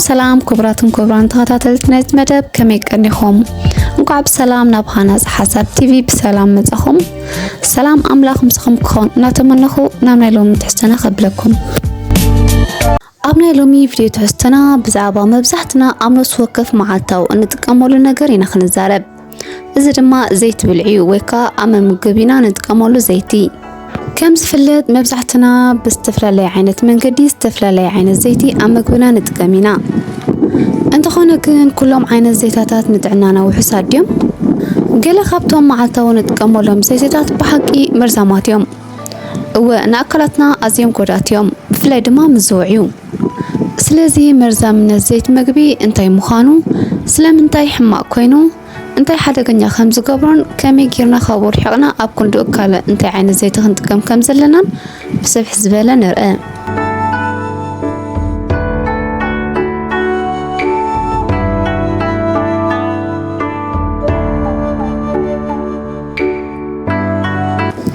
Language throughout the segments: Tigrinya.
ሰላም ክቡራትን ክቡራን ተኸታተልቲ ናይዚ መደብ፣ ከመይ ቀኒኹም? እንኳዕ ብሰላም ናብ ሃናፂ ሓሳብ ቲቪ ብሰላም መጻኹም። ሰላም ኣምላኽ ምሳኹም ክኾን እናተመነኹ ናብ ናይ ሎሚ ትሕዝቶና ከብለኩም። ኣብ ናይ ሎሚ ቪድዮ ትሕዝቶና ብዛዕባ መብዛሕትና ኣብ ነፍሲ ወከፍ መዓልታዊ እንጥቀመሉ ነገር ኢና ክንዛረብ። እዚ ድማ ዘይቲ ብልዒ እዩ፣ ወይ ከዓ ኣብ መመገቢና ንጥቀመሉ ዘይቲ። ከም ዝፍለጥ መብዛሕትና ብዝተፈላለየ ዓይነት መንገዲ ዝተፈላለየ ዓይነት ዘይቲ ኣብ መግብና ንጥቀም ኢና። እንተኾነ ግን ኩሎም ዓይነት ዘይታታት ንጥዕናና ውሑሳት ድዮም? ገለ ካብቶም መዓልታዊ ንጥቀመሎም ዘይትታት ብሓቂ መርዛማት እዮም። እወ፣ ንኣካላትና ኣዝዮም ጎዳእቲ እዮም፣ ብፍላይ ድማ ምስ ዝውዕዩ። ስለዚ መርዛምነት ዘይቲ መግቢ እንታይ ምዃኑ፣ ስለምንታይ ሕማቕ ኮይኑ፣ እንታይ ሓደገኛ ከም ዝገብሮን ከመይ ጌርና ካብኡ ርሒቕና ኣብ ክንድኡ ካልእ እንታይ ዓይነት ዘይቲ ክንጥቀም ከም ዘለናን ብስፍሕ ዝበለ ንርአ።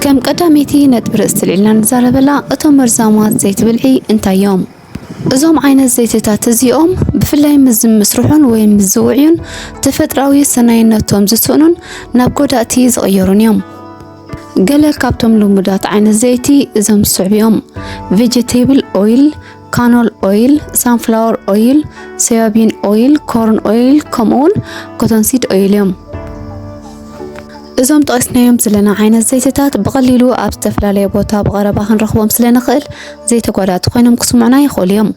ከም ቀዳመይቲ ነጥቢ ርእሲ ኣልዒልና ንዛረበላ፣ እቶም መርዛማት ዘይቲ ብልዒ እንታይ እዮም? እዞም ዓይነት ዘይትታት እዚኦም ብፍላይ ምስ ዝምስርሑን ወይ ምስ ዝውዕዩን ተፈጥራዊ ሰናይነቶም ዝስእኑን ናብ ጎዳእቲ ዝቕየሩን እዮም። ገለ ካብቶም ልሙዳት ዓይነት ዘይቲ እዞም ዝስዕቡ እዮም። ቬጀቴብል ኦይል፣ ካኖል ኦይል፣ ሳንፍላወር ኦይል፣ ሶያቢን ኦይል፣ ኮርን ኦይል፣ ከምኡውን ኮተንሲድ ኦይል እዮም። እዞም ጠቒስናዮም ዘለና ዓይነት ዘይትታት ብቐሊሉ ኣብ ዝተፈላለየ ቦታ ብቐረባ ክንረኽቦም ስለ ንኽእል ዘይተጓዳእቲ ኮይኖም ክስምዑና ይኽእሉ እዮም።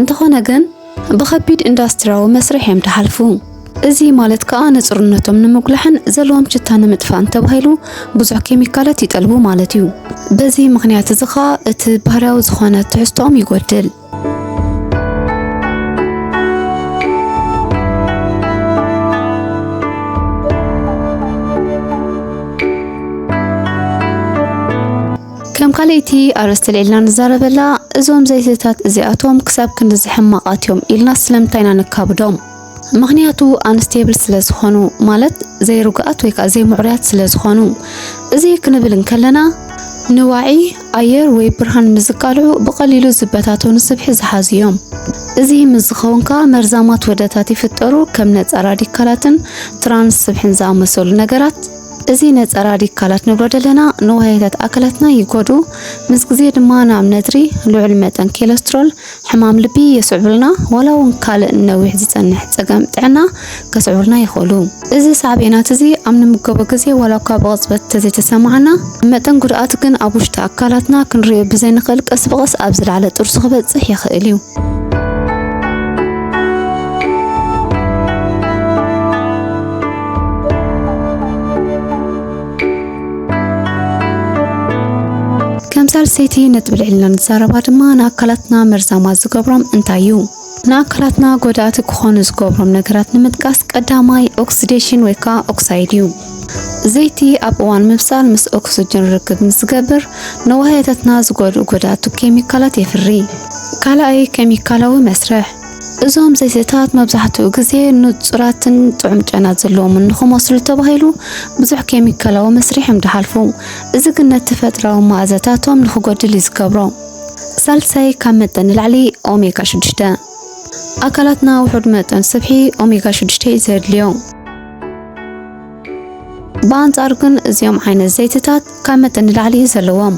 እንተኾነ ግን ብኸቢድ ኢንዳስትሪያዊ መስርሕ እዮም ድሓልፉ። እዚ ማለት ከኣ ንጽሩነቶም ንምጉላሕን ዘለዎም ሽታ ንምጥፋእን ተባሂሉ ብዙሕ ኬሚካላት ይጠልቡ ማለት እዩ። በዚ ምኽንያት እዚ ከኣ እቲ ባህርያዊ ዝኾነ ትሕዝቶኦም ይጎድል። ከም ካልኣይቲ ኣርእስቲ ልዒልና ንዛረበላ፣ እዞም ዘይትታት እዚኣቶም ክሳብ ክንድዚ ሕማቓት እዮም ኢልና ስለምንታይ ኢና ነካብዶም? ምኽንያቱ ኣንስቴብል ስለ ዝኾኑ፣ ማለት ዘይርጉኣት ወይ ከዓ ዘይምዕሩያት ስለ ዝኾኑ። እዚ ክንብል እንከለና፣ ንዋዒ፣ ኣየር ወይ ብርሃን ምስ ዝቃልዑ ብቐሊሉ ዝበታተኑ ስብሒ ዝሓዙ እዮም። እዚ ምስ ዝኸውን ከኣ መርዛማት ውህደታት ይፍጠሩ፣ ከም ነጻ ራዲካላትን ትራንስ ስብሕን ዝኣመሰሉ ነገራት። እዚ ነጻ ራዲካላት ንብሎ ዘለና ንዋህዮታት ኣካላትና ይጎድኡ፣ ምስ ግዜ ድማ ናብ ነድሪ፣ ልዑል መጠን ኬለስትሮል፣ ሕማም ልቢ የስዕቡልና፣ ዋላ እውን ካልእ ነዊሕ ዝጸንሕ ጸገም ጥዕና ከስዕቡልና ይኽእሉ። እዚ ሳዕቤናት እዚ ኣብ ንምገቦ ግዜ ዋላ እኳ ብቕጽበት ተዘይተሰማዓና፣ መጠን ጉድኣት ግን ኣብ ውሽጢ ኣካላትና ክንርእዮ ብዘይንኽእል ቀስ ብቐስ ኣብ ዝለዓለ ጥርሱ ክበጽሕ ይኽእል እዩ። ከም ሳልሰይቲ ነጥቢ ልዕልና ንዛረባ ድማ ንኣካላትና መርዛማት ዝገብሮም እንታይ እዩ? ንኣካላትና ጎዳእቲ ክኾኑ ዝገብሮም ነገራት ንምጥቃስ ቀዳማይ ኦክሲዴሽን ወይ ከዓ ኦክሳይድ እዩ። ዘይቲ ኣብ እዋን ምብሳል ምስ ኦክስጅን ርክብ ምስ ዝገብር ንዋህዮታትና ዝጎድኡ ጎዳእቲ ኬሚካላት የፍሪ። ካልኣይ ኬሚካላዊ መስርሕ። እዞም ዘይትታት መብዛሕትኡ ግዜ ንጹራትን ጥዑም ጨና ዘለዎምን ንኽመስሉ ተባሂሉ ብዙሕ ኬሚካላዊ መስርሕ እዮም ድሓልፉ። እዚ ግን ነቲ ተፈጥራዊ መኣዛታቶም ንኽጎድል እዩ ዝገብሮ። ሳልሳይ ካብ መጠን ንላዕሊ ኦሜጋ ሽዱሽተ። ኣካላትና ውሑድ መጠን ስብሒ ኦሜጋ ሽዱሽተ እዩ ዘድልዮ። ብኣንጻሩ ግን እዚኦም ዓይነት ዘይትታት ካብ መጠን ንላዕሊ እዩ ዘለዎም።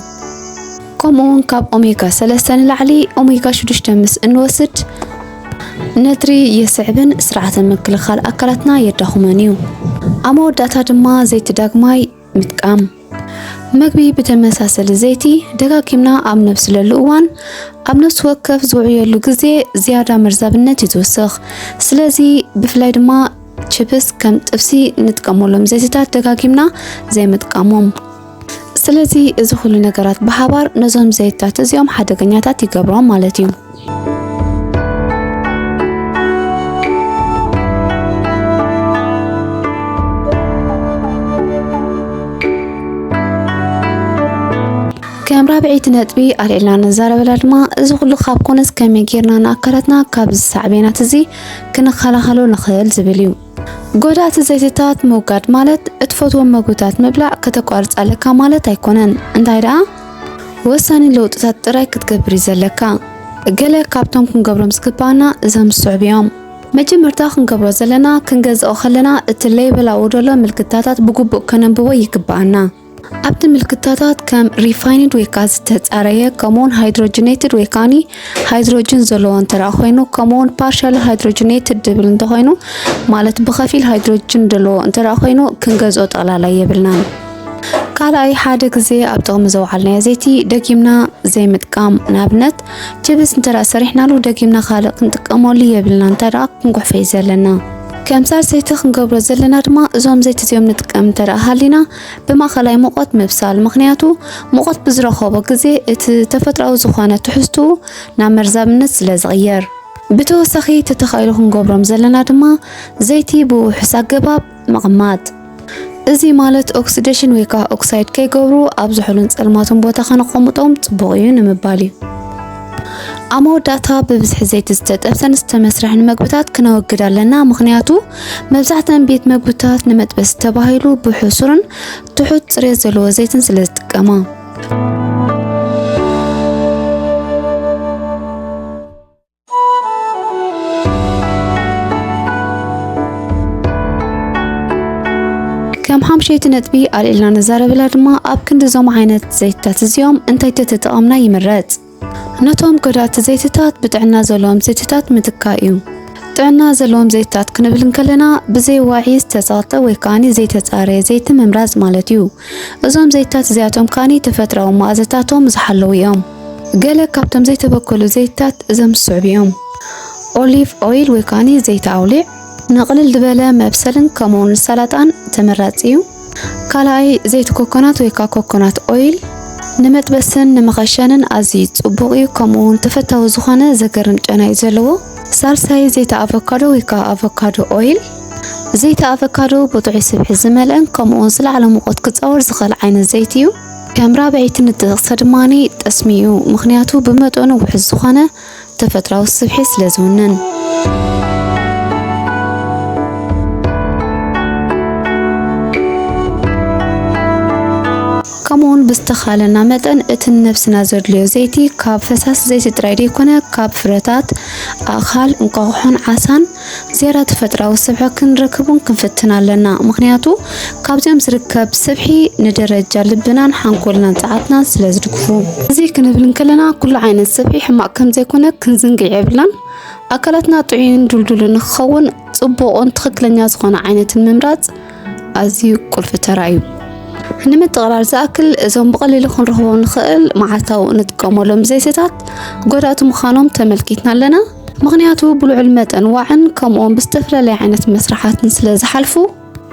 ከምኡውን ካብ ኦሜጋ ሰለስተ ንላዕሊ ኦሜጋ ሽዱሽተ ምስ እንወስድ ነድሪ የስዕብን ስርዓተ ምክልኻል ኣካላትና የዳኹመን እዩ። ኣብ መወዳእታ ድማ ዘይቲ ዳግማይ ምጥቃም። መግቢ ብተመሳሰሊ ዘይቲ ደጋጊምና ኣብ ነብስለሉ እዋን ኣብ ነፍሲ ወከፍ ዝውዕየሉ ግዜ ዝያዳ መርዛምነት እዩ ዝውስኽ። ስለዚ ብፍላይ ድማ ችፕስ ከም ጥብሲ ንጥቀመሎም ዘይትታት ደጋጊምና ዘይምጥቃሞም። ስለዚ እዚ ኩሉ ነገራት ብሓባር ነዞም ዘይትታት እዚኦም ሓደገኛታት ይገብሮም ማለት እዩ። ከም ራብዐይቲ ነጥቢ ኣልዒልና ንዛረበላ ድማ እዚ ኩሉ ካብ ኮነስ ከመይ ጌርና ንኣካላትና ካብዚ ሳዕቤናት እዚ ክንከላኸሎ ንኽእል ዝብል እዩ። ጎዳእቲ ዘይትታት ምውጋድ ማለት እትፈትዎም መግብታት ምብላዕ ከተቋርጽ ኣለካ ማለት ኣይኮነን። እንታይ ደኣ ወሳኒ ለውጥታት ጥራይ ክትገብር እዩ ዘለካ። ገለ ካብቶም ክንገብሮም ዝግባኣና እዞም ዝስዕቡ እዮም። መጀመርታ ክንገብሮ ዘለና፣ ክንገዝኦ ከለና እቲ ሌበል ኣብኡ ዘሎ ምልክታታት ብግቡእ ከነንብቦ ይግባኣና። ኣብቲ ምልክታታት ከም ሪፋይንድ ወይ ከዓ ዝተፃረየ፣ ከምኡውን ሃይድሮጅኔትድ ወይ ከዓኒ ሃይድሮጅን ዘለዎ እንተ ደኣ ኮይኑ፣ ከምኡውን ፓርሻሊ ሃይድሮጅኔትድ ድብል እንተኾይኑ፣ ማለት ብኸፊል ሃይድሮጅን ዘለዎ እንተ ደኣ ኮይኑ፣ ክንገዝኦ ጠቕላላ የብልናን። ካልኣይ፣ ሓደ ግዜ ኣብ ጥቕሚ ዘውዓልናዮ ዘይቲ ደጊምና ዘይምጥቃም። ንኣብነት፣ ችብስ እንተ ደኣ ሰሪሕናሉ ደጊምና ካልእ ክንጥቀመሉ የብልና፣ እንተ ደኣ ክንጉሕፈይ ዘለና። ከም ሳልሰይቲ ክንገብሮ ዘለና ድማ፣ እዞም ዘይቲ እዚኦም ንጥቀም እንተ ደኣ ሃሊና፣ ብማእኸላይ ሙቐት ምብሳል። ምኽንያቱ፣ ሙቐት ብዝረኸቦ ግዜ እቲ ተፈጥሮኣዊ ዝኾነ ትሕዝትኡ ናብ መርዛምነት ስለ ዝቕየር። ብተወሳኺ፣ ተተኻኢሉ ክንገብሮም ዘለና ድማ፣ ዘይቲ ብውሑስ ኣገባብ ምቕማጥ። እዚ ማለት፣ ኦክሲዴሽን ወይ ከዓ ኦክሳይድ ከይገብሩ ኣብ ዝሑልን ጸልማትን ቦታ ከነቐምጦም ጽቡቕ እዩ ንምባል እዩ። ኣብ መወዳእታ፣ ብብዝሒ ዘይቲ ዝተጠብሰን ዝተመስርሐን መግብታት ክነወግድ ኣለና፣ ምኽንያቱ መብዛሕትአን ቤት መግብታት ንመጥበሲ ተባሂሉ ብሕሱርን ትሑት ጽሬት ዘለዎ ዘይትን ስለ ዝጥቀማ። ከም ሓምሸይቲ ነጥቢ ኣልዒልና ንዛረበላ ድማ፣ ኣብ ክንዲ እዞም ዓይነት ዘይትታት እዚኦም እንታይ ተተጠቐምና ይምረጽ? ነቶም ጎዳእቲ ዘይትታት ብጥዕና ዘለዎም ዘይትታት ምትካእ እዩ። ጥዕና ዘለዎም ዘይትታት ክንብል እንከለና፣ ብዘይ ዋዒ ዝተጸቕጠ ወይ ከዓኒ ዘይተጻረየ ዘይቲ ምምራጽ ማለት እዩ። እዞም ዘይትታት እዚኣቶም ከዓኒ ተፈጥሮኣዊ መኣዛታቶም ዝሓለዉ እዮም። ገለ ካብቶም ዘይተበከሉ ዘይትታት እዞም ዝስዕቡ እዮም። ኦሊቭ ኦይል ወይ ከዓኒ ዘይቲ ኣውሊዕ፣ ንቕልል ዝበለ መብሰልን ከምኡውን ንሰላጣን ተመራጺ እዩ። ካልኣይ፣ ዘይቲ ኮኮናት ወይ ከዓ ኮኮናት ኦይል፣ ንመጥበስን ንመኸሸንን ኣዝዩ ጽቡቕ እዩ፣ ከምኡውን ተፈታዊ ዝኾነ ዘገርም ጨና እዩ ዘለዎ። ሳልሳይ፣ ዘይቲ ኣቮካዶ ወይ ከዓ ኣቮካዶ ኦይል። ዘይቲ ኣቮካዶ ብጥዑይ ስብሒ ዝመልአን ከምኡውን ዝለዓለ ሙቐት ክጻወር ዝኽእል ዓይነት ዘይቲ እዩ። ከም ራብዐይቲ ንጥቕሰ ድማ ጠስሚ እዩ፣ ምኽንያቱ ብመጠኑ ውሑስ ዝኾነ ተፈጥሮኣዊ ስብሒ ስለ ዝውንን። ከምኡውን ብዝተኻለና መጠን እቲ ንነብስና ዘድልዮ ዘይቲ ካብ ፈሳሲ ዘይቲ ጥራይ ዘይኮነ ካብ ፍረታት፣ ኣእኻል፣ እንቋቑሖን ዓሳን ዝያዳ ተፈጥሮኣዊ ስብሒ ክንረክብ እውን ክንፍትን ኣለና። ምኽንያቱ ካብዚኦም ዝርከብ ስብሒ ንደረጃ ልብናን ሓንጎልናን ጸዓትናን ስለ ዝድግፉ። እዚ ክንብል እንከለና ኩሉ ዓይነት ስብሒ ሕማቕ ከም ዘይኮነ ክንዝንግዕ የብልናን። ኣካላትና ጥዑይን ድልዱልን ንክኸውን ጽቡቕን ትኽክለኛ ዝኾነ ዓይነትን ምምራጽ ኣዝዩ ቁልፊ ተራ እዩ። ንምጥቕላል ዝኣክል፣ እዞም ብቐሊሉ ክንረኽቦም ንኽእል መዓልታዊ እንጥቀመሎም ዘይትታት ጎዳእቲ ምዃኖም ተመልኪትና ኣለና። ምኽንያቱ ብልዑል መጠን ዋዕን ከምኡውን ብዝተፈላለየ ዓይነት መስርሓትን ስለ ዝሓልፉ፣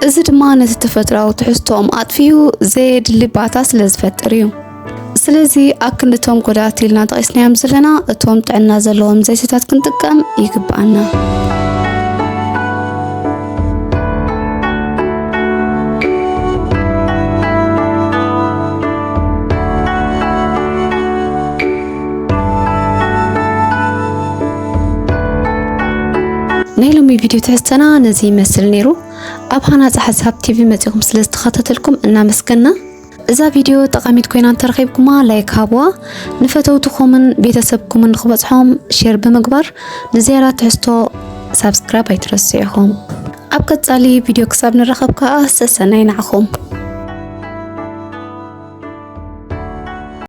እዚ ድማ ነቲ ተፈጥሮኣዊ ትሕዝቶኦም ኣጥፊኡ ዘየድሊ ባታ ስለ ዝፈጥር እዩ። ስለዚ ኣክንዲ እቶም ጎዳእቲ ኢልና ጠቒስናዮም ዘለና፣ እቶም ጥዕና ዘለዎም ዘይትታት ክንጥቀም ይግብኣና። ናይ ሎሚ ቪድዮ ትሕዝቶና ነዚ ይመስል ነይሩ። ኣብ ሃናጺ ሓሳብ ቲቪ መጺኹም ስለ ዝተኸታተልኩም እናመስገና። እዛ ቪድዮ ጠቓሚት ኮይና እንተረኺብኩማ ላይክ ሃብዋ። ንፈተውትኹምን ቤተሰብኩምን ንኽበጽሖም ሼር ብምግባር ንዝያዳ ትሕዝቶ ሳብስክራይብ ኣይትረስዑ ኢኹም። ኣብ ቀጻሊ ቪድዮ ክሳብ ንራኸብ ከኣ ሰሰናይ ንዓኹም።